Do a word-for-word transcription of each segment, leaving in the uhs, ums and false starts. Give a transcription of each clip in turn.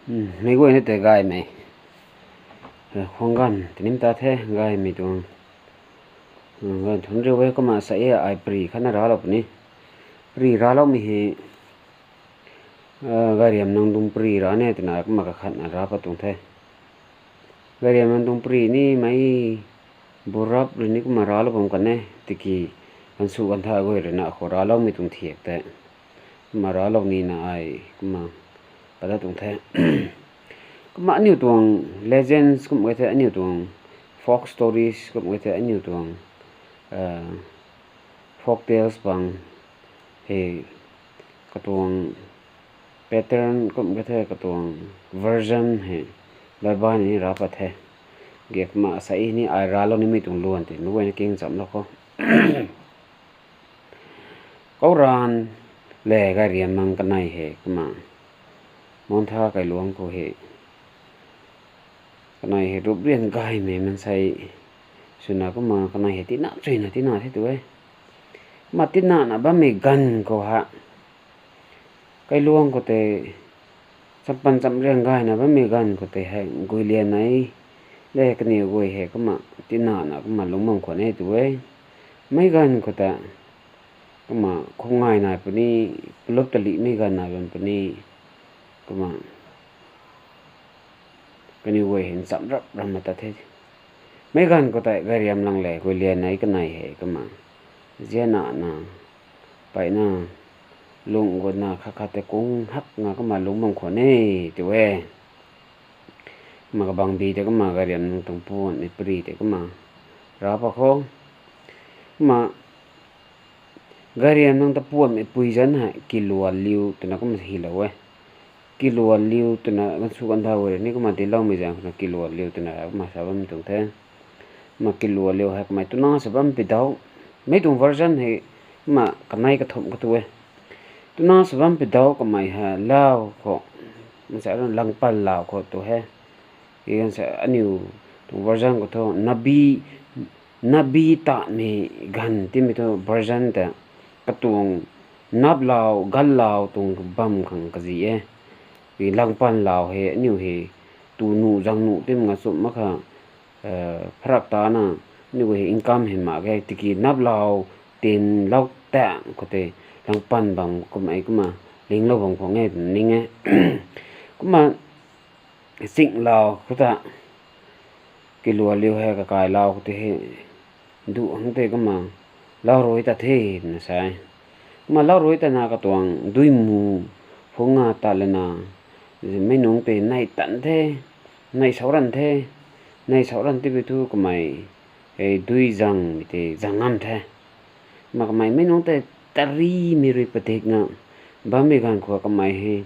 Mei guayna tei gaymei khwang ganv tinim ta the, gaymei tuang ganv thunc riu e. Kumna sa e ai pri khatna raclou puni. Pri racloumei hei Gairiam Nang tuang pri ra ne twna kumna kakhatna ra pat tuang the. Gairiam Nang tuang pri ni mei burap rui ni kumna raclou bam kan e, tiki ganvsu gantha guay ruina khou racloumei tuang thiak tei kumna raclou nina ai kumna pat dat tuang the. Kumna aniu tuang legends kum e the, aniu tuang folk stories kum e the, aniu tuang folk tales pang hei katuang pattern kum ka the, katuang version hei Bible ni ra pat the. Ge kumna sa e ni ai raclou nimei tuang luan tei mei guayna king chamlou khou. Kouran le Gairiam Nang kanei hei kumna Mantha kailuang khou hei kanei hei rup rian gaymei mansei swna kumna kanei hei tina chuina tina the tu e. Kumna tinana bammei ganv khou ha kailuang khou tei champan cham rian gayna bammei ganv khou tei hei guilian nei le kaniw guay hei kumna tinana kumna lungc bam khwan e tu e. Mei ganv khou ta kumna khum ngai nai puni, plup talihmei ganv nai bam puni, kumna kaniw guay hei nchamc rap ram ma ta the. Mei ganv khou tei Gairiam Nang le guilian nei kanei hei kumna zianana peyna lung gutna khat khat tei kung hak nga kumna lungc bam khwan e tu e. Kumna kabang bi tei kumna Gairiam Nang tuang puanmei pri tei kumna ra pat khou. Kumna Gairiam Nang ta puanmei pui zanc hei Kilualiu twna kumna hylou e. Kilualiu twna ganvsu gantha guay rui ni kumna tiiloumei zaeng khou na Kilualiu twna kumna sa bam tuang the. Kumna Kilualiu hei kamei tuna sa bam pi dau. Mei tuang version hei kumna kanei kathumh ka tu e. Tuna sa bam pi dau kamei hei lau khou, masa Langpal lau khou tu he. Iganv sa aniu tuang version khou thu nabi, nabi tatmei ganv timei thu version ta katuang naplau, ganlau tuang bam khang kazi e. Langpal lau hei aniu hei tu nuh zang nuh tim nga chum mak kha pharak tana aniu hei income hei mak ge tiki naplau tin lou tang khou tei Langpal bam kumna kumna linglou bam khwan e twna ning e. Kumna chinglau khou ta Kilualiu hei kakailau khou tei hei duh hang tei kumna lau rui tat the twna sa e. Kumna lau rui tatna katuang duimu phungc nga tat lana meic nunc tei nei tan the, nei sau ran the, nei sau ran tibi thu kamei hei dui zangmei tei zang ngam the. Kumna kamei meic nunc tei tarimei rui padik nga bammei ganv khou kamei hei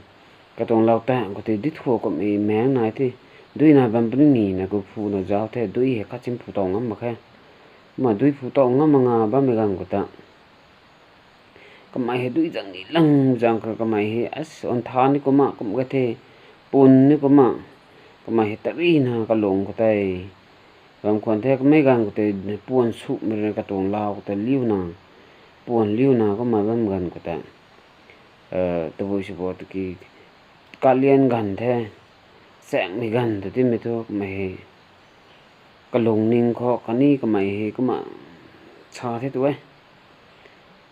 katuang lau tang khou tei dui thu kummei maeng nai the, dui nai bam puni ni na gu phu na zauc the, dui hei khat chim phu tow ngam mak khe. Kumna dui phu tow ngam mak nga bammei ganv khou ta kamei hei dui zang ni lang zang khou kamei hei as on tha ni kumna kum ka the, pun ni kumna kamei hei tarina kalung khou tei bam khwan the. Kamei ganv khou tei puan sumei rui katuang lau khou tei liuna, puan liuna kumna bam ganv khou ta tabui sw bo tiki kalian ganv the, chaengmei ganv ta timei thu kamei hei kalungning khou khatni kamei hei kumna sa the tu e.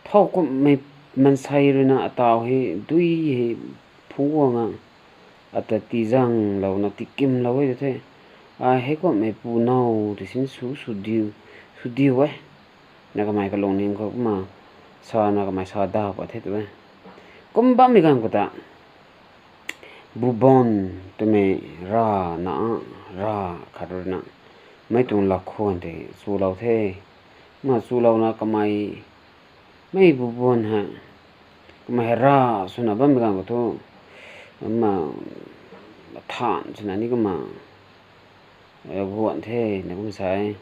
Thow kumhmei mansei ruina ataw hei dui hei phungc guang a, ata tii zanglouna tikimlou e tu the. Ai hei kumhmei pu now tei sin su, su diu, su diu e. Na kamei kalungning khou kumna sana kamei sa da pat the tu e. Kum bammei ganv khou ta Bubon twmei ra na, ra khat ruina mei tuang lakhwan tei chulou the. Kumna chulouna kamei, mei Bubon hei kamei hei ra swna bammei ganv khou thu, kumna than swna ni kumna guan the na kum sa e.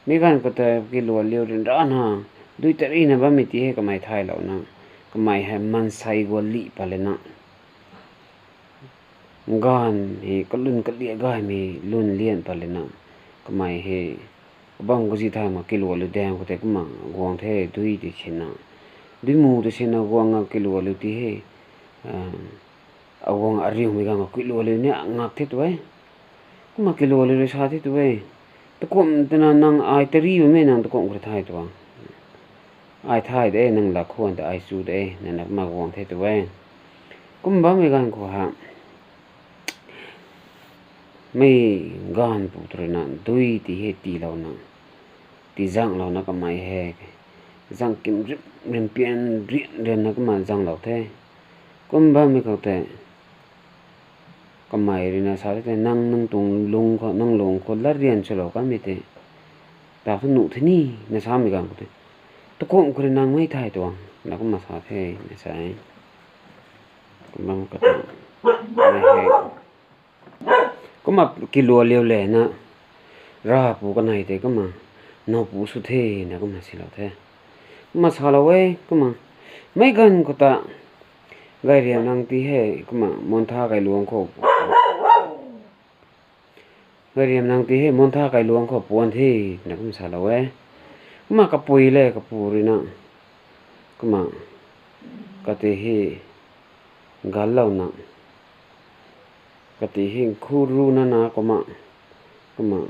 Mi ganv khou tei Kilualiu ryanrana dui tarina bammei ti hei kamei thaylouna, kamei hei mansei gualih pat lana, ganv hei kalun kalia gaymei lun lian pat lana, kamei hei kabam kazi thay ma Kilualiu daeng khou tei kumna guang the, dui tei sinna, duimu tei sinna guang a Kilualiu ti hei Aguang ariumei ganv kuilualiu ni ngak the tu e. Kumna kilualiu rui sa the tu e. Takum twna nang ai tari bammei nang takum khou rui thay tuang. Ai thay de, nang lakhwan ta ai chu de, nana kumna guang the tu e. Kum bammei ganv khou ha. Mei gaanv pu tu rui na dui ti hei tiilouna, ti zanglouna kamei hei. Zang kim rim, rim pian, rian, rianna kumna zanglou the. Kum bammei khou tei. Kamei rui na sa the, nang, nang tuang lung khou, nang lung khou lat rian swlou kanmei tei. Ta thu nuh the ni, na samei ganv khou tei. Takum khou rui nang mei thay tuang, na kumna sa the, na sa e. Kum bam khou tei. Kumna kilualiu le na, rav pu kanei tei kumna, now pu sw the, na kumna silou the. Kumna salou e, kumna. Meic ganv khou ta, Gairiamnang ti hei, kumna, Montha kailuangc khou. Gairiamnang ti hei, Montha kailuangc khou puan the, na kumna salou e. Kumna kapui le, kapu rui na. Kumna, kati hei, gallouna. Kati hei, khuru nana kumna. Kumna.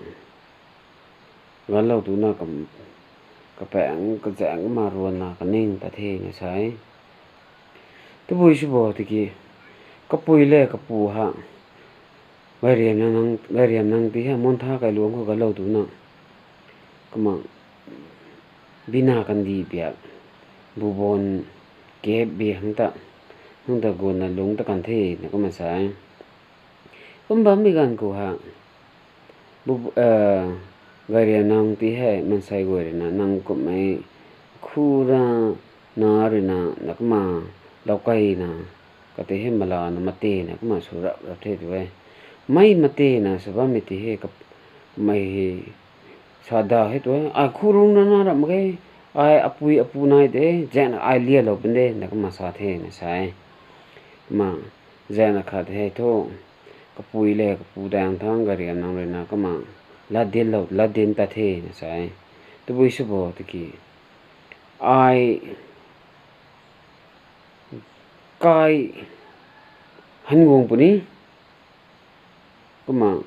Ganlou tuna kam, kapaeng, kazaeng kumna ruanna kaning ta the na sa e. Tabui sw bo tiki, kapui le kapu ha, Gairiamnang, Gairiamnang ti hei Montha kailuangc khou ganlou tuna. Kumna, bina kandih biak, Bhuban cave bi hang ta, hang ta gunna lungc ta kan the na kumna sa e. Kum bammei ganv khou ha, Gairiamnang ti hei mansei guay rui na, nang kumhmei khura na rui na, na kumna, loukeina, kati hei malana, matena, kumna sw rap rap the tu e. Mei matena, sw bammei ti hei, kumhmei hei, sa da hei tu e, ai khuru nana rap mak ge, ai apui apu nai de, zaengna ai lialou pun de, na kumna sa the, na sa e. Kumna, zaengna khat hei thu, kapui le kapu daeng thang Gairiamnang rui na kumna, latdinlou, latdin ta the na sa e. Tabui sw bo tiki, ai, kai, han guang puni, kumna,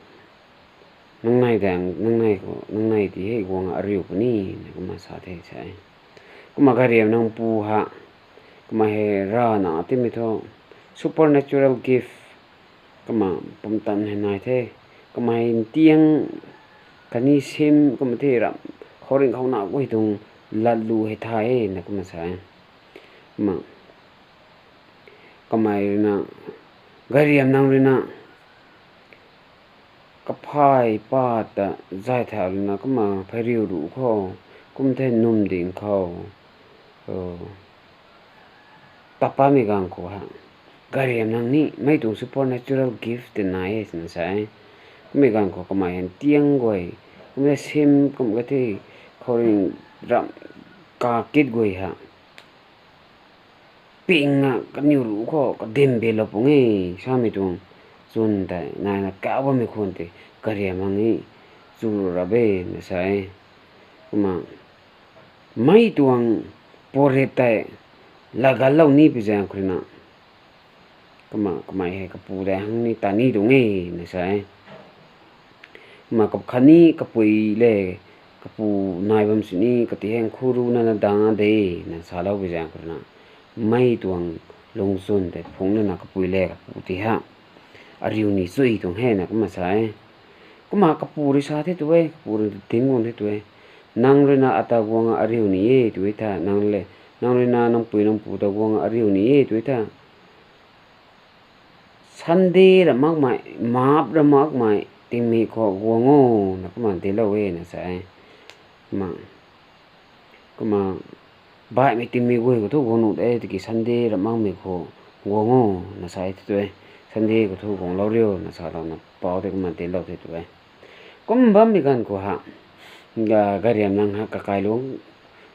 nangnei daeng, nangnei khou, nangnei ti hei guang ariu puni, na kumna sa the sa e. Kumna Gairiamnang pu ha, kumna hei rana timei thu, supernatural gift, kumna pumtan hei nai the, kumna hei ntiang, kani sim, kumna the ram, khouringh khou na guay tuang, latlu hei thay e, na kumna sa e. Kumna, kamei rui na, Gairiamnang rui na, kaphay pat ta zay thau rui na kumna pheiriu ruh khou, kum the num ding khou, tapamei ganv khou ha. Gairiamnang ni mei tuang supernatural gift tei nai e twna sa e. Kummei ganv khou kamei hei ntiang guay, kum the sim, kum ka the, khouringh ram, kakit guay ha. Pingna kaniw ruh khou kadim belou pung e, samei tuang chwn tei naina kauc bammei khwan tei Gairiamnang ni chu rap e na sa e. Kumna mei tuang poret tei laganlou ni pi zaeng khou rui na. Kumna kamei hei kapu daeng hang ni ta ni tuang e na sa e. Kumna khatni kapui le kapu nai bam sini kati hei khuru nana dang de na salou pi zaeng khou rui na. Mei tuang lungchwn tei phungc lana kapui le kapu ti ha. Ariu ni chui tuang he na kumna sa e. Kumna kapu rui sa the tu e, kapu rui dinc guang the tu e. Nang rui na ata guang ariu ni e tu e tha, nang le, nang rui na nang pui nang pu ta guang ariu ni e tu e tha. Sunday ra makmei, map ra makmei, tingmik khou guang o, na kumna dinclou e na sa e. Kumna, kumna, baihmei tingmik guay khou thu guang nuh de, tiki Sunday ra makmei khou guang o, na sa e tu e. Sunday khou thu guanglou riu, na salouna, pau tei kumna dinclou the tu e. Kum bammei ganv khou ha, Gairiamnang ha kakailuangc,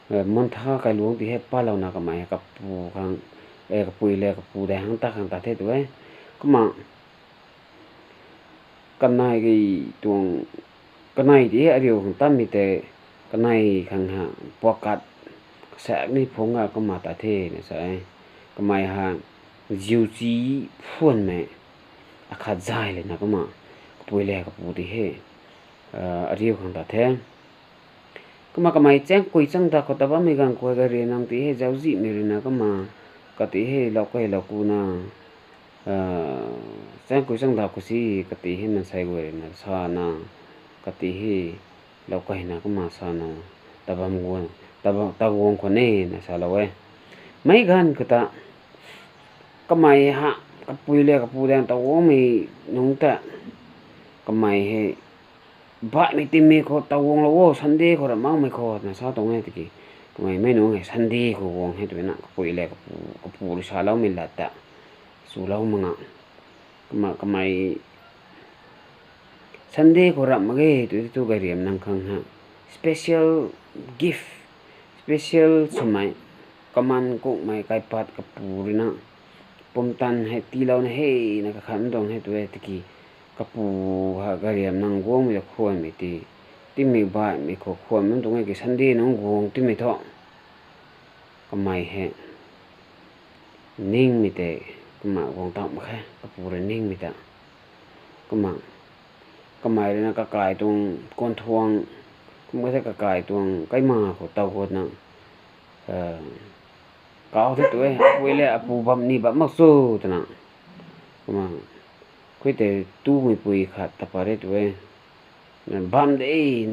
Montha kailuangc ti hei patlouna kamei hei kapu khang, kapui le kapu daeng hang ta khang ta the tu e. Kumna, kanei tuang, kanei ti hei ariu khang tammei tei, kanei khang ha, puakkat, kasaekc ni phungc a kumna ta the na sa e. Kamei ha, ziu chi phuanmei akhat zay lana kumna kapui le kapu ti hei ariu khang ta the. Kumna kamei chaeng kui chaeng dak khou ta bammei ganv khou gari nang ti hei zauczihmei ruina kumna kati hei lou kai lou kuna chaeng kui chaeng dak khou si kati hei mansei guay ruina sana kati hei lou kaina kumna sana tabam guang, tabam, taguang khwan e na salou e. Meic ganv khou ta kamei ha kapui le kapu daeng taguangmei nungc ta kamei hei baihmei timmei khou taguanglou o, Sunday khou ramh makmei khou na sa tuang e tiki kamei mei nungc hei Sunday khou guang hei twna kapui le kapu, kapu rui saloumei lat ta swlou mak nga. Kumna kamei Sunday khou ramh mak ge tw tu gayriam nang khang ha special gift, special swmei, kaman kukmei kaipat kapu ruina pumtan hei tiilouna hei na kakhat tuang hei tu e tiki kapu ha gayriam nang guangmei ta khwanmei ti, timei baihmei khou khwan tuang e ki Sunday nungc guang timei thu kamei hei ningmei tei kumna guang tau mak khe, kapu rui ningmei ta. Kumna kamei ruina kakai tuang kuanthuang, kumna the kakai tuang kaima khou taw khutna kau the tu e, apui le apu bam ni bam mak cho twna. Kumna khui tei tumei pui khat ta pat re tu e. Bam de,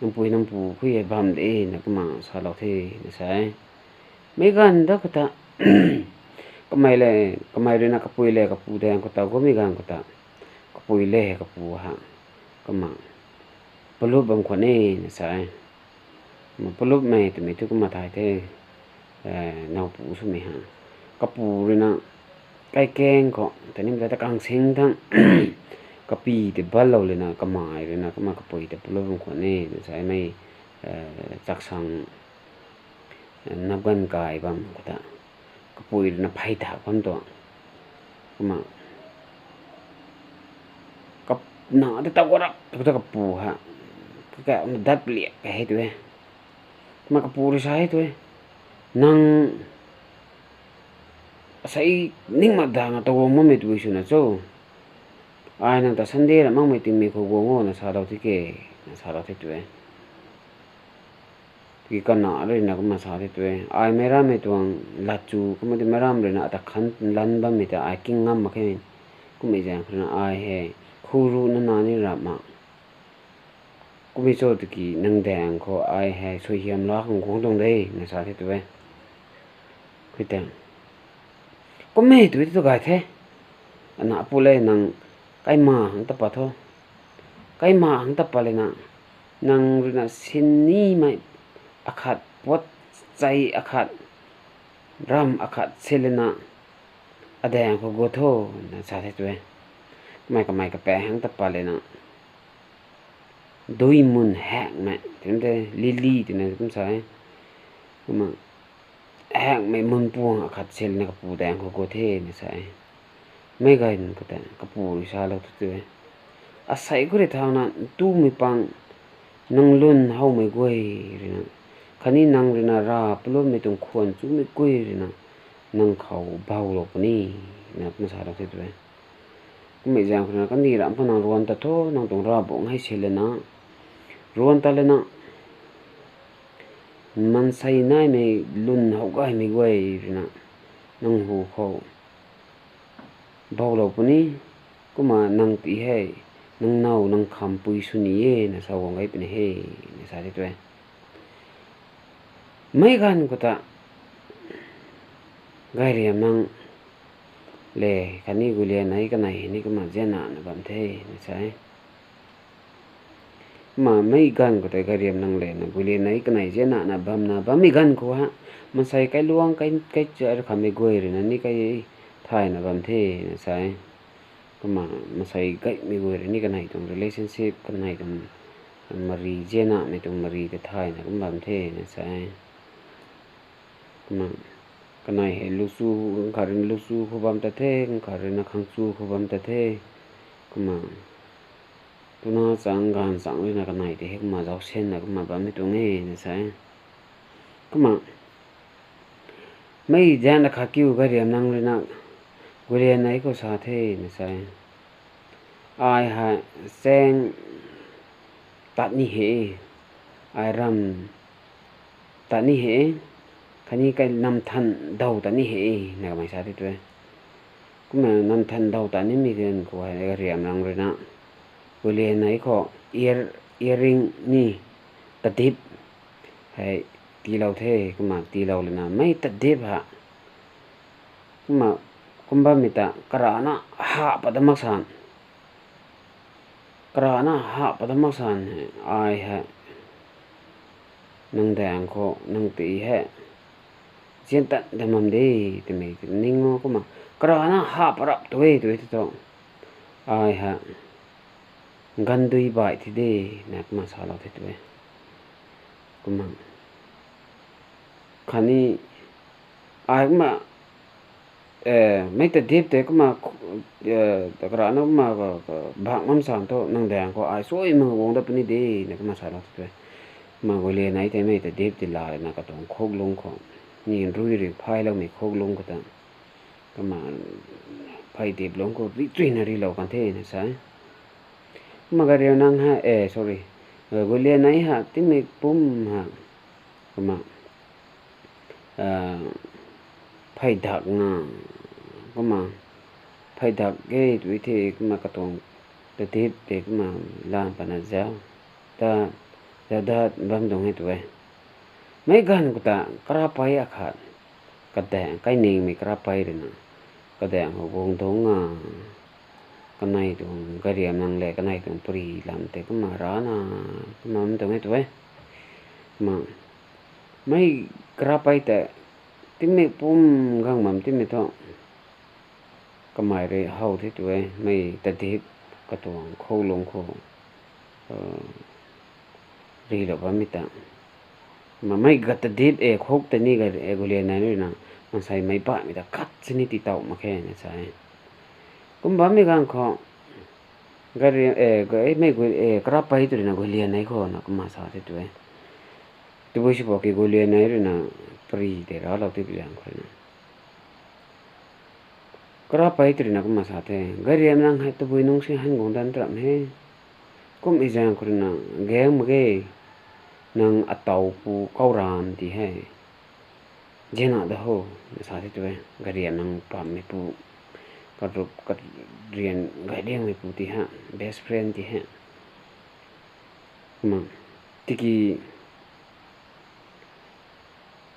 nang pui nang pu khui hei bam de na kumna salou the na sa e. Meic ganv da khou ta kamei le, kamei ruina kapui le kapu daeng khou ta guangmei ganv khou ta kapui le kapu ha kumna palup bam khwan e na sa e. Kumna palupmei twmei thu kumna thay the, nowpu swmei ha. Kapu ruina kaikeng khou tei ni ta ta kang sing thang kapi tei banlou lana kamei ruina kumna kapui tei palup bam khwan e na sa e mei, chaksang napganv kai bam khou ta kapui ruina phey tak bam tuang. Kumna na tei taw rap tu ta kapu ha kaka na dat paliak ka hei tu e. Kumna kapu rui sa hei tu e, nang asei ning mak dang a taguang makmei tu swna cho. Ai nang ta Sunday ramh makmei tingmei khou guang o na salou the ke, na salou the tu e. Tiki kana ruina kumna sa the tu e, ai meic rammei tuang lat chu kumna ti meic ram ruina ata khan lan bammei ta ai king ngam mak khe. Kummei zaeng khou ruina ai hei khu ruhna na ni rap mak. Kummei cho tiki nang daeng khou ai hei suaihiam la khang guang tuang de na sa the tu e. Khui tei kummei tu e tu gay the. Ana pu le nang kaima hang ta pat tho. Kaima hang ta pat lana nang ruina sin nimei akhat puat chei akhat ram akhat si lana adaeng khou gu tho na sa the tu e. Kamei kamei kapaeng hang ta pat lana dui mun hakmei twna te lily twna kum sa e. Kumna hakmei mun puang akhat si lana kapu daeng khou gu the na sa e. Meic ganv khou ta kapu rui salou tu tu e, asei khou rui thauna ntumei pang nang lwn howmei guay ruina khatni nang ruina ra palummei tuang khwan chumei guay ruina nang khou boulou puni na kumna salou the tu e. Kummei zaeng khou ruina kandih ramh khou nang ruan ta tho, nang tuang Ravguangc hei si lana ruan ta lana maansei naimei lwn how gaymei guay ruina nang hu khou boulou puni. Kumna nang ti hei nang now nang khampui sw ni e na sa guang gay puni he na sa the tu e. Meic ganv khou ta gayriam nang le khatni gulian nei kanei ni kumna zianna na bam the na sa e. Kumna meic ganv khou tei gayriam nang le na gulian nei kanei zianna na bamna bammei ganv khou ha maansei kailuang kai, kaicha rui khammei guay ruina ni kai thayna bam the na sa e. Kumna maansei gaymei guay rui ni kanei tuang relationship, kanei tuang mari ziannamei tuang mari ta thayna kum bam the na sa e. Kumna kanei hei luchu, khat ruina luchu khou bam ta the, khat ruina khangchu khou bam ta the. Kumna tuna chang ganv chang ruina kanei tei hei kumna zaucsinna kumna bammei tuang e na sa e. Kumna mei zaengna kha kiu gayriam nang ruina Gulianei khou sa the na sa e. Ai hei chaeng tat ni he, ai ram tat ni he, khatni kai namthan daw tat ni he, na kamei sa the tu e. Kumna namthan daw tat nimei ganv khou hei Gariamnang rui na Gulianei khou ear, earring ni tadip hei tiilou the, kumna tiilou lana mei tadip ha. Kumna kum bammei ta karana hah pat da mak san. Karana hah pat da mak san hei, ai hei nang daeng khou nang ti hei zian tat da mam de, twmei ning o kumna. Karana hah pat rap tu e, tu e tu thu. Ai hei gandui bai thi de, na kumna salou the tu e. Kumna khatni ai kumna, mei tadip tei kumna, karana kumna bak ngam san thu nang daeng khou ai suai mak guang dat puni de, na kumna salou the tu e. Kumna Gulianei tei mei tadip tei laa lana katuang khuklungc khou, ni rui rui phayloumei khuklungc khou ta, kumna phey dip lungc khou rih chuina rilou kan the na sa e. Kumna Gariamnang hei, sorry, Gulianei hei timik pum hei kumna phey dak na, kumna phey dak e tu the, kumna katuang tadip tei kumna lan patna zau, ta, zau dat bam tuang e tu e. Mei ganv khou ta karapei akhat, kadaeng, kainingmei karapei rui na kadaeng khou guang dungc a, kanei tuang Gariamnang le kanei tuang pari lam tei kumna rana, kumna bam tuang e tu e. Kumna mei karapei tei timik pum gang bam timei thu kamei rui how the tu e, mei tadip katuang khuklungc khou rilou bammei ta. Kumna mei gat tadip e khuk tei ni Gulianei rui na maansei meic baihmei ta khat sini tii tow mak khe na sa e. Kum bammei ganv khou, mei karapei tw rui na Gulianei khou na kumna sa the tu e. Tabui sw pwki Gulianei rui na pari tei raclou tei pi zaeng khou rui na karapei tw rui na kumna sa the, Gariamnang hei tabui nungc si han guang dan taram he. Kum e zaeng khou rui na gaeng mak ge, nang atau pu Kauran ti hei zianna da ho, na sa the tu e. Gariamnang pammeipu, karup karian gayliangmeipu ti hei, best friend ti hei. Kumna tiki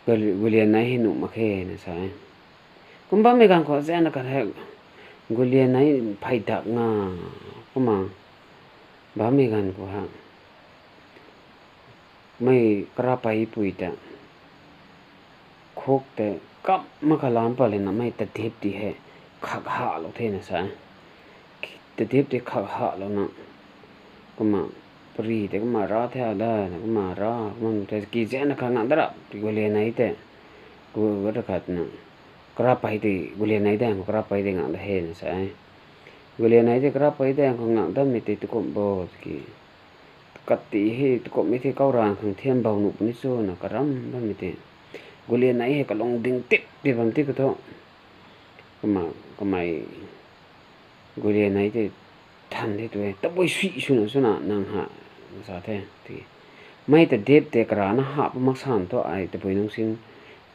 Gulianei hei nuh mak khe na sa e. Kum bammei ganv khou zaengna khat hei Gulianei phey dak na, kumna bammei ganv khou hei mei karapeipui ta khuk tei kap mak kha lam pat lana mei tadip ti hei khak halou the na sa e. Tadip tei khak halouna kumna pari tei kumna ra the a da, na kumna ra, kumna tei ki zaengna khat ngak da rap ti Gulianei tei, ku, khat na, karapei tei Gulianei daeng khou karapei tei ngak da he na sa e. Gulianei tei karapei daeng khou ngak dammei tei tukumh bo tiki, kati hei tukumhmei tei Kauran khang thiam bou nuh puni chu na karam bammei tei, Gulianei hei kalung ding tip ti bam ti khou thu, kumna kamei Gulianei tei than the tu e, tabui sui swna swna nang ha, na sa the ti. Mei tadip tei karana hah pat mak san thu ai tabui nungc sin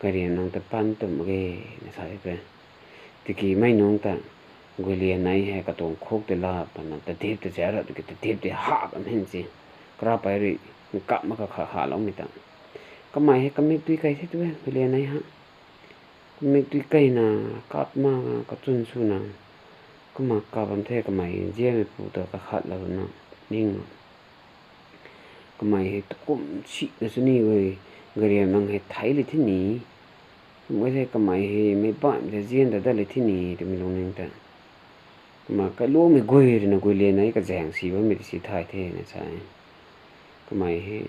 Gariamnang ta pan tum mak ge, na sa the tu e. Tiki mei nungc ta Gulianei hei katuang khuk tei la pana tadip tei zauc ra tiki tadip tei hah bam hen si. Karapei rui kap mak kha khak haloumei ta, kamei hei kamik tui kei the tu e Gulianei ha. Kamik tui keina kap mak kachwn swna kumna kap bam the, kamei zianmeipu ta kakhatlou na ning kamei hei tukumh sina sw ni e, Gariamnang hei thei le thi ni, kum e the kamei hei meic baihmei ta zian ta dat le thi ni twmei lungning ta. Kumna kailuangmei guay rui na Guilianei kazaeng si bammei ta si thay the na sa e. Kamei hei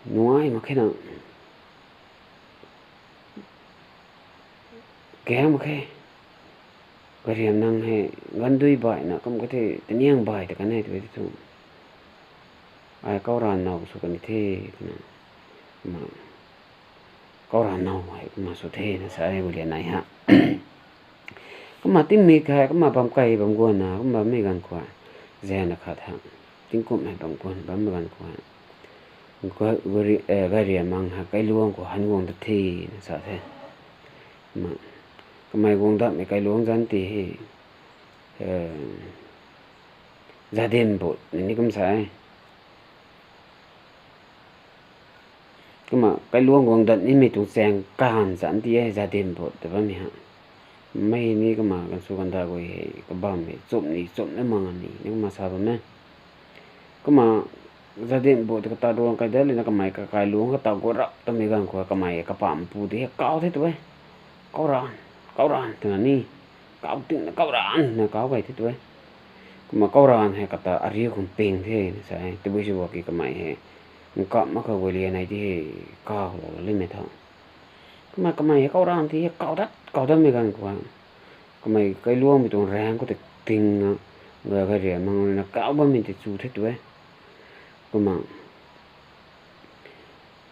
nuai mak khe na, gaeng mak khe. Gariamnang hei gandui baihna kum ka the, taniang baih ta kan e tw e ti thu, ai kau ranv now sw kan the twna, kumna Kauraan now hei kumna sw the na sa e, Guilianei ha. Kumna tingmik hei kumna bam kai bam guanna kumna bammei ganv khou, zana khat ha, tingkum hei bam guan bammei ganv khou, Gariamang hei kailuangc khou han guang dat the na sa the. Kumna, kamei guang datmei kailuangc zanc ti hei, Zadenbut ni kum sa e. Kumna kailuangc guang dat nimei tuang chaeng kaanv zanc ti e, Zadenbut ta bammei ha. Mei ni kumna ganv sw ganda guay hei kabammei chumni chumna mang ni ni kumna sa bam e. Kumna Zadenbut ta kata ruang kai dat lana kamei kakailuangc kata gu rap tamei ganv khou kamei kapampu ti hei kau the tu e. Kauraan, Kauraan twna ni, kau tingna Kauraan na kau kai the tu e. Kumna Kauraan hei kata ariu khang ping the na sa e, tabui sw bak ki kamei hei nkam mak khou Guilianei ti hei kaulou limei tho. Kumna kamei hei Kauraan ti hei kau dat kau datmei ganv khou, kamei kailuangmei tuang raeng khou ta tingna, Gariamang ruina kau bammei ti chu the tu e. Kumna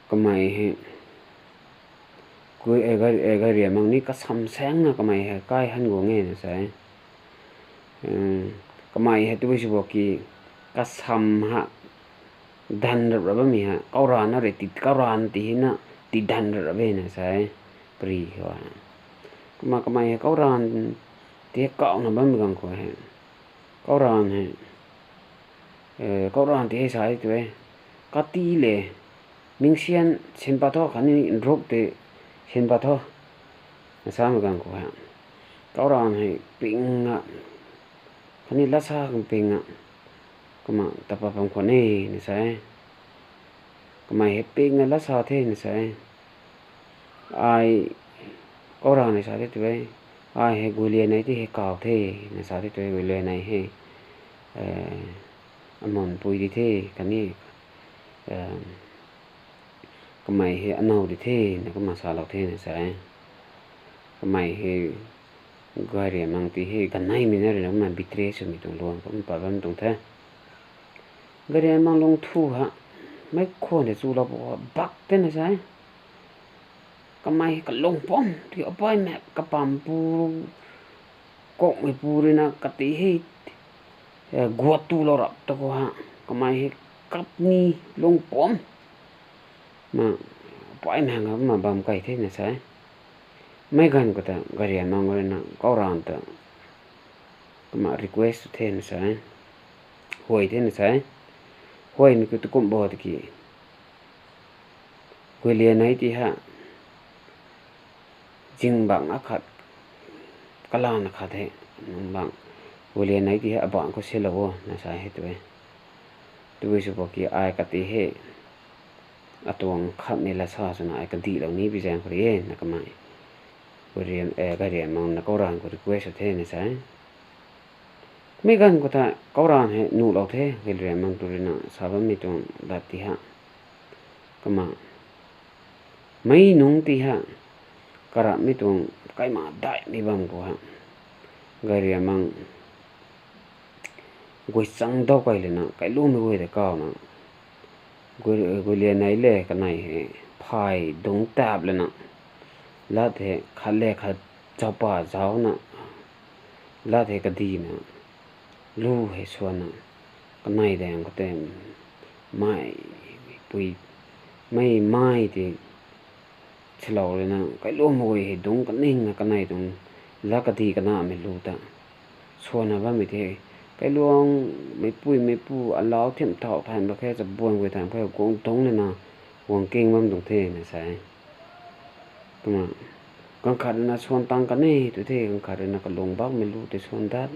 kamei hei, Gariamang ni kasam saengna kamei hei kai han guang e na sa e. Kamei hei tabui sw bak ki kasam ha dan rap ra bammei ha, Kauraan na rui ti, Kauraan ti hei na ti dan rap ra be na sa e, pari khou. Kumna kamei hei Kauraan ti hei kauna bammei ganv khou hei, Kauraan hei, Kauraan ti hei sa e tu e, kati le, mingsian sin pat tho khatni nruk tei sin pat tho, na samei ganv khou hei, Kauraan hei pingna, khatni latsa khang pingna, kumna tapa pam khwan e na sa e. Kamei hei pingna latsa the na sa e. Ai, Kauraan hei sa the tu e, ai hei Guilianei ti hei kau the na sa the tu e, Guilianei hei amunpui di the khatni kamei hei anow di the na kumna salou the na sa e. Kamei hei Gariamang ti hei ganeimei na ruina kumna betray swmei tuang luan kumna pat bam tuang the. Gariamang lungthu ha, meic khwan tei chulou pw bak the na sa e. Kamei hei kalung pam ti apaimei kapampu, kukmeipu ruina kati hei guat tulou rap ta khou ha, kamei hei kap ni lung pam na, apaimei hang kumna bam kai the na sa e. Mei ganv khou ta Gariamang ruina Kauraan ta kumna request the na sa e. Huay the na sa e. Huaymei khou tu kum bo tiki, Guilianei ti ha zingbangc akhat, kalan akhat hei, nang bang, Guilianei ti hei abangc khou silou o na sa hei tu e. Tabui sw bak ki ai kati hei atuang khatni latsa swna ai kadihlou ni bi zaeng khou rui e na kamei, Gariamang na Kauraan khou request sw the na sa e. Mei ganv khou ta Kauraan hei nuhlou the, Gariamang tu ruina sa bammei tuang lat ti ha. Kumna meic nungc ti ha, karamhmei tuang kaima daihmei bam khou ha, Gariamang guay chang dau kai lana kailuangmei guay tei kauna, Guilianei le kanei hei phay dungc tap lana, lat hei khat le khat zaupa zauna, lat hei kadihna, lu hei swanna, kanei daeng khou tei mei, pui, mei mai tei silou lana kailuangmei guay hei dungc kaningna kanei tuang lat kadih kanamei lu ta swanna bammei the. Kailuangmei pui meipu alau thim thau thaymei khe, chabuan guay thaymei khe guang dungc lana guang king bam tuang the na sa e. Kumna ganv khat ruina swan tang kan e tu the, ganv khat ruina kalung bakmei lu tei swan dat,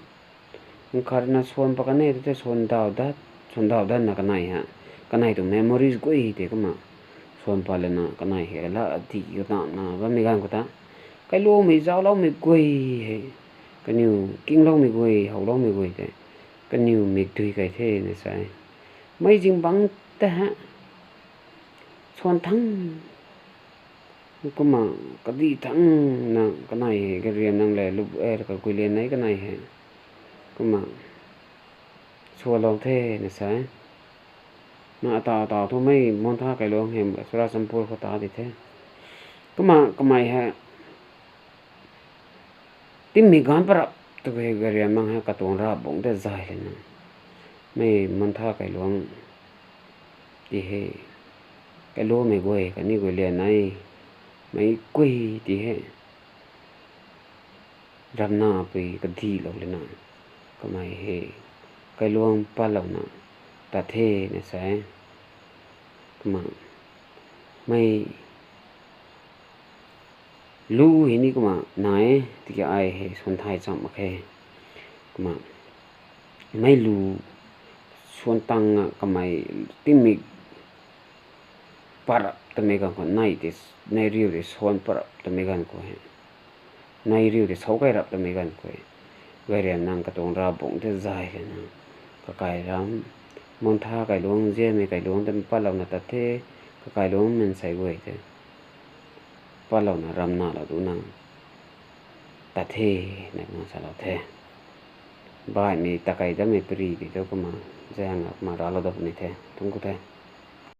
ganv khat ruina swan pat kan e tu the, swan daw dat, swan daw datna kanei ha, kanei tuang memories guay tei kumna swan pat lana kanei hei lat kadih kanamna bammei ganv khou ta, kailuangmei zaucloumei guay hei, kaniw kingloumei guay, howloumei guay tei kaniw mikdui kai the na sa e. Mei zingbangc ta ha, swan thang, kumna kadih thangna kanei hei Gariamang le lu e ka Guilianei kanei hei, kumna swalou the na sa e. Na ataw ataw thu mei Montha kailuangc hei Churachandpur khou ta di the. Kumna kamei hei timei ganv parap tu hei Gairiamnang hei katuang Ravguangc ta zay lana, mei Muntha Kailuangc ti hei, Kailuangmei guay khatni guay lian e, meic kui ti hei ramnapui kadihlou lana, kamei hei Kailuangc patlouna tat the na sa e. Kumna mei lu hei ni kumna nai e, tiki ai hei suan thay cham mak khe. Kumna mei lu suan tang a kamei timik parap tamei ganv khou, nai tei, nai riu tei suan parap tamei ganv khou hei, nai riu tei sau kai rap tamei ganv khou hei, Gairiamnang katuang Ravguangc ta zay lana, kakai ram, Muntha Kailuangc, Zianmei Kailuangc ta patlouna tat the, kakai luangc mansei guay tei patlouna ramnalou duna tat the, na kumna salou the. Baihmei takei dammei pari tei tu kumna zaeng a kumna raclou dat puni the, thungc ku the.